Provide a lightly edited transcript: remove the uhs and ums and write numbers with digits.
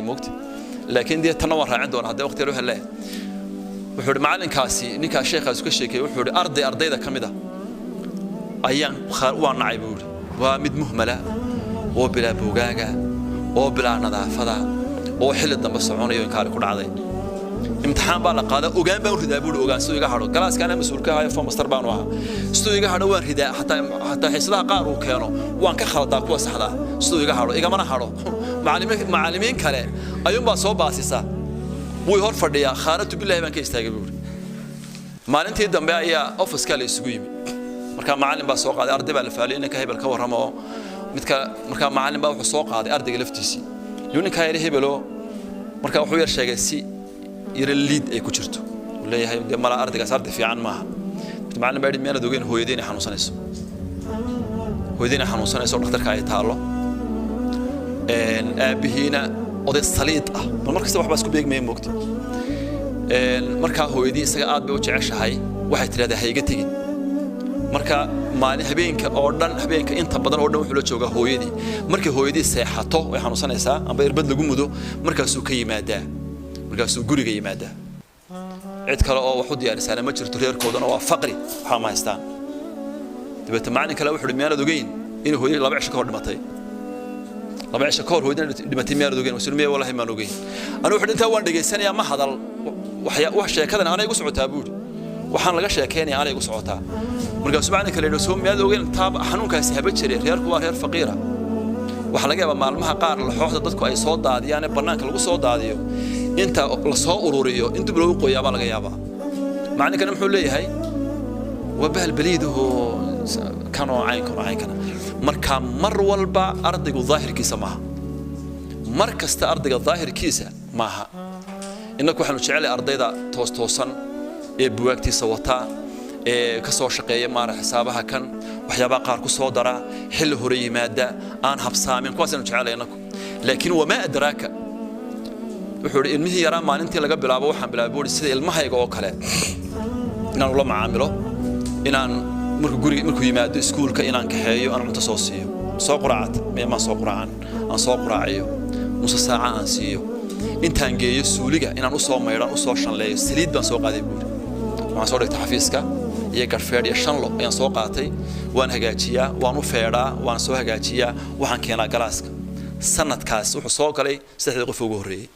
Moogta, laakiin dee tanna waan raacin doonaa haddii waqti loo hele. Wuxuu ihi macallinkaasi, ninkaa sheekhaas ka sheekeeyey, wuxuu ihi arday ardayda ka mid a ayaan waan nacay, buu yidhi. Waa mid muhmala oo bilaa bogaaga oo bilaa nadaafada oo xilli dambe soconayo, inkaari ku dhacday. Imtixaan baa la qaadaa, ogaan baan u ridaa, buuri, ogaan siduu iga hadho. Galaaska anaa mas-uulka ahayo, form master baanu ahaa. Siduu iga hadho waan ridaa. Xataa xiisadaha qaar uu keeno waan ka khaldaa kuwa saxdaa siduu iga hadho. Igamana hadho, macallimiin kale ayuunbaa soo baasisa. Wuu hor fadhiyaa, khaanatu billahi baan ka istaagay, buuri. Maalintii dambe ayaa office-ka la isugu yimi. Markaa macallin baa soo qaaday arday baa la faaliyay, ninka hebel ka warrama oo midka. Markaa macallin baa wuxuu soo qaaday ardayga laftiisii yuu ninkaa yidhi hebelo. Markaa wuxuu yar sheegay si yaro liid ay ku jirto, uu leeyahay dee malaa ardaygaas arday fiican maaha. Macallin baa yidhi, miyaanad ogeyn hooyadii inay xanuunsanayso, hooyadii inay xanuunsanayso oo dhakhtarka ay taallo, aabbihiina oday saliid ah? Bal mar kasta waxbaa isku beegmaya, moogta. Markaa hooyadii isaga aad bay u jeceshahay, waxay tidhahdaa, "Ha iga tegin." Marka maalin habeenka oo dhan, habeenka inta badan oo dhan wuxuu la joogaa hooyadii. Markay hooyadii seexato, way xanuunsanaysaa amba irbad lagu mudo, markaasuu ka yimaadaa, markaasuu guriga yimaadaa. Cid kale oo wax u diyaarisaana ma jirto, reerkoodana waa faqri, waxba ma haystaan. Dabeete macallin kale wuxuu uhi, miyaanad ogeyn inay hooyadii 2 cisho ka hor dhimatay? 2 cisho ka hor hooyadii dhimatay, miyaanad ogeyn? Wasu miya? Wallahi maan ogeyn. Anigu wuxuu intaa waan dhegaysanayaa, ma hadal. Wax sheekadan anay igu socotaa, buuri, waxaan laga sheekaynaya anay igu socotaa. Markaasuu macallin kale yidhi, soo miyaad ogeyn taab xanuunkaasi haba jiray, reerku waa reer faqiira. Waxaa laga yaabaa maalmaha qaar laxooxda dadku ay soo daadiyaan ee bannaanka lagu soo daadiyo inta la soo ururiyo in dib loogu qoyaa baa laga yaabaa. Macallinkana muxuu leeyahay, waa bahal baliidahoo kanoo caynkanoo caynkana. Marka mar walba ardaygu daahirkiisa maaha, mar kasta ardayga daahirkiisa maaha. Innaku waxaanu jecelahay ardayda toos toosan ee buwaagtiisa wata ee ka soo shaqeeya maara xisaabaha kan, waxyaabaha qaar ku soo dara, xilli hore yimaada, aan habsaamin. Kuwaasaynu jecelahay innaku, laakiin wamaa adraaka. Wuxuu idhi ilmihii yaraa maalintii laga bilaabo waxaan bilaabay, buuri, sida ilmahayga oo kale inaan ula macaamilo, inaan markuu guriga markuu yimaado iskuulka inaan kaxeeyo, aan cunto soo siiyo. Soo quraacata? Maan soo quraacan. Aan soo quraaciyo, nusa saaca aan siiyo, intaan geeyo suuliga inaan u soo maydho, aan u soo shanleeyo. Saliid baan soo qaaday, buuri, waxaan soo dhigtay xafiiska iyo garfeedh iyo shanlo ayaan soo qaatay. Waan hagaajiyaa, waan u feedhaa, waan soo hagaajiyaa, waxaan keenaa galaaska. Sanadkaas wuxuu soo galay saddexdii qof ugu horreeyey.